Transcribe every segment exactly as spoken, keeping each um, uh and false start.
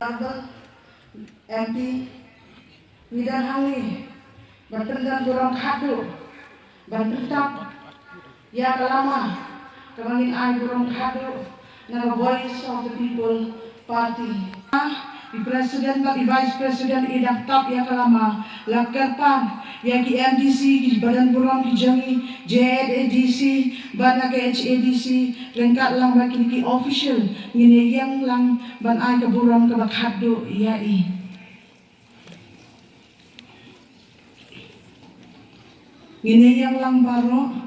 Honorable M P, ngi don hangne ban pyndon burom khadduh, ban pyntap ïa ka lama kaba ngin ai burom khadduh na ka Voice of the People Party. I President bad i Vice President i dang tap ïa ka lama, la kyrpad ïa ki M D C, ki ba don burom ki jong ngi, J A D C bad na ka H A D C, ryngkat lang bad kine ki official, ngin ïeng lang ban ai ka burom kaba khadduh ïa i. Ngin ïeng lang baroh.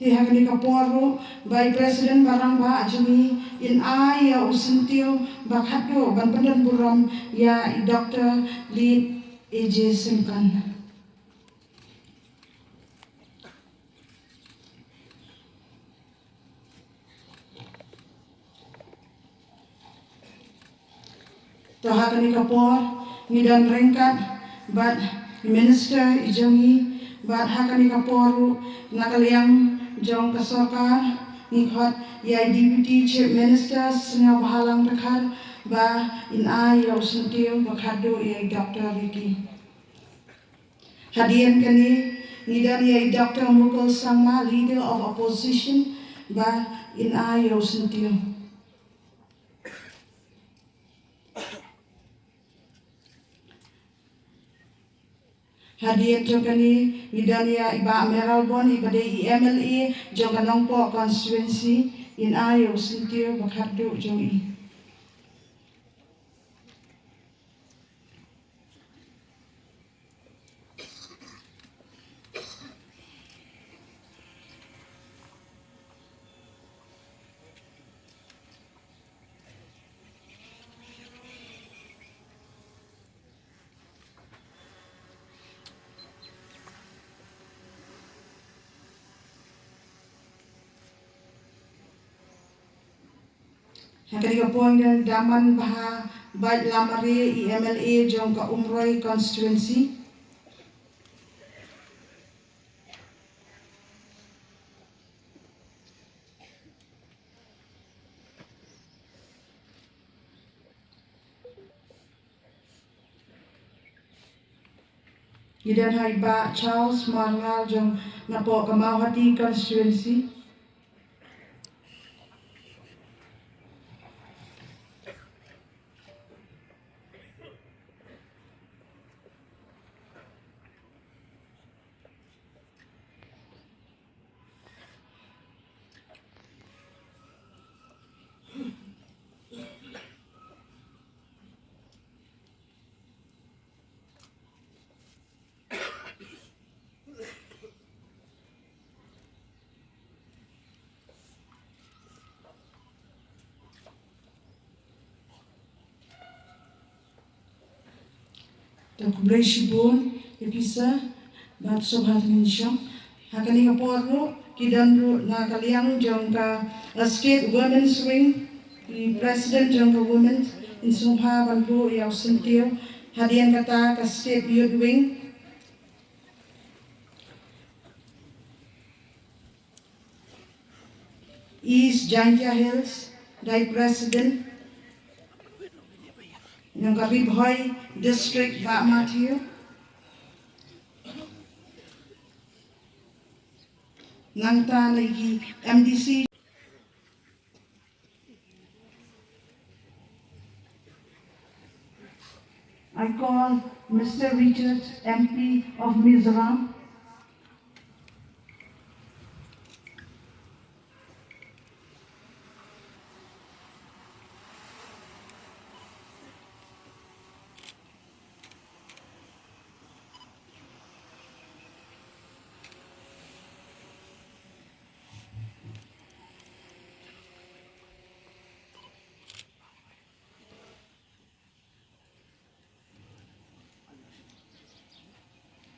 Te ha kane ka por ruh ba i President ba rangbah jong ngi in ai ïa u syntiew ba khadduh ban pyndon burom ïa i Doctor Lit A J Syngkon. To ha kane ka por ngi don ryngkat bad i Minister i jong ngi, bad ha kane ka por ruh na ka liang jong ka sorkar ngi khot ïa i Deputy Chief Minister Sniawbhalang Dkhar ba in ai ïa u syntiew ba khadduh ïa i Doctor Ricky. Hadien kane ngi don ïa i Doctor Mukul Sangma, Leader of Opposition, ba in ai ïa u syntiew. Hadien jong kane ngi don ïa i Bah Mayralborn, i ba dei i M L A jong ka Nongpoh constituency, in ai ïa u syntiew ba khadduh jong i. Ha kane ka por ngi don Daman Bha Bait Lamare, i M L A jong ka Umroi constituency. Ngi don ha i Bah Charles Marngar jong napoh ka Mawhati constituency. To khublei shibun ïa phi sir bad sngewbha tyngshong. Ha kane ka por ruh ki don ruh na ka liang jong ka, uh, State Women's Wing, i President jong ka Women, in sngewbha ban buh ïa u syntiew. Hadien kata ka State Youth Wing, East Jaintia Hills, dei President jong ka Ri Bhoi District, Bah Matthew. Nangta na i M D C. I call Mister Richard, M P of Mizoram.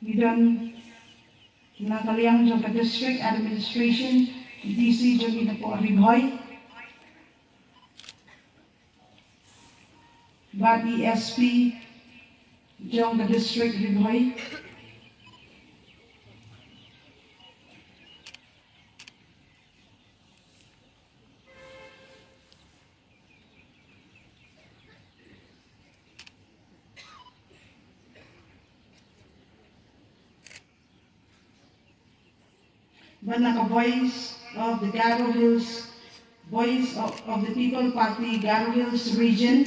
Ngi don na ka liang jong ka District Administration, D C jong ngi na pdeng Ri Bhoi, bad i S P jong ka District Ri Bhoi. Bad na ka Voice of the Garo Hills, Voice of, of the People Party Garo Hills Region,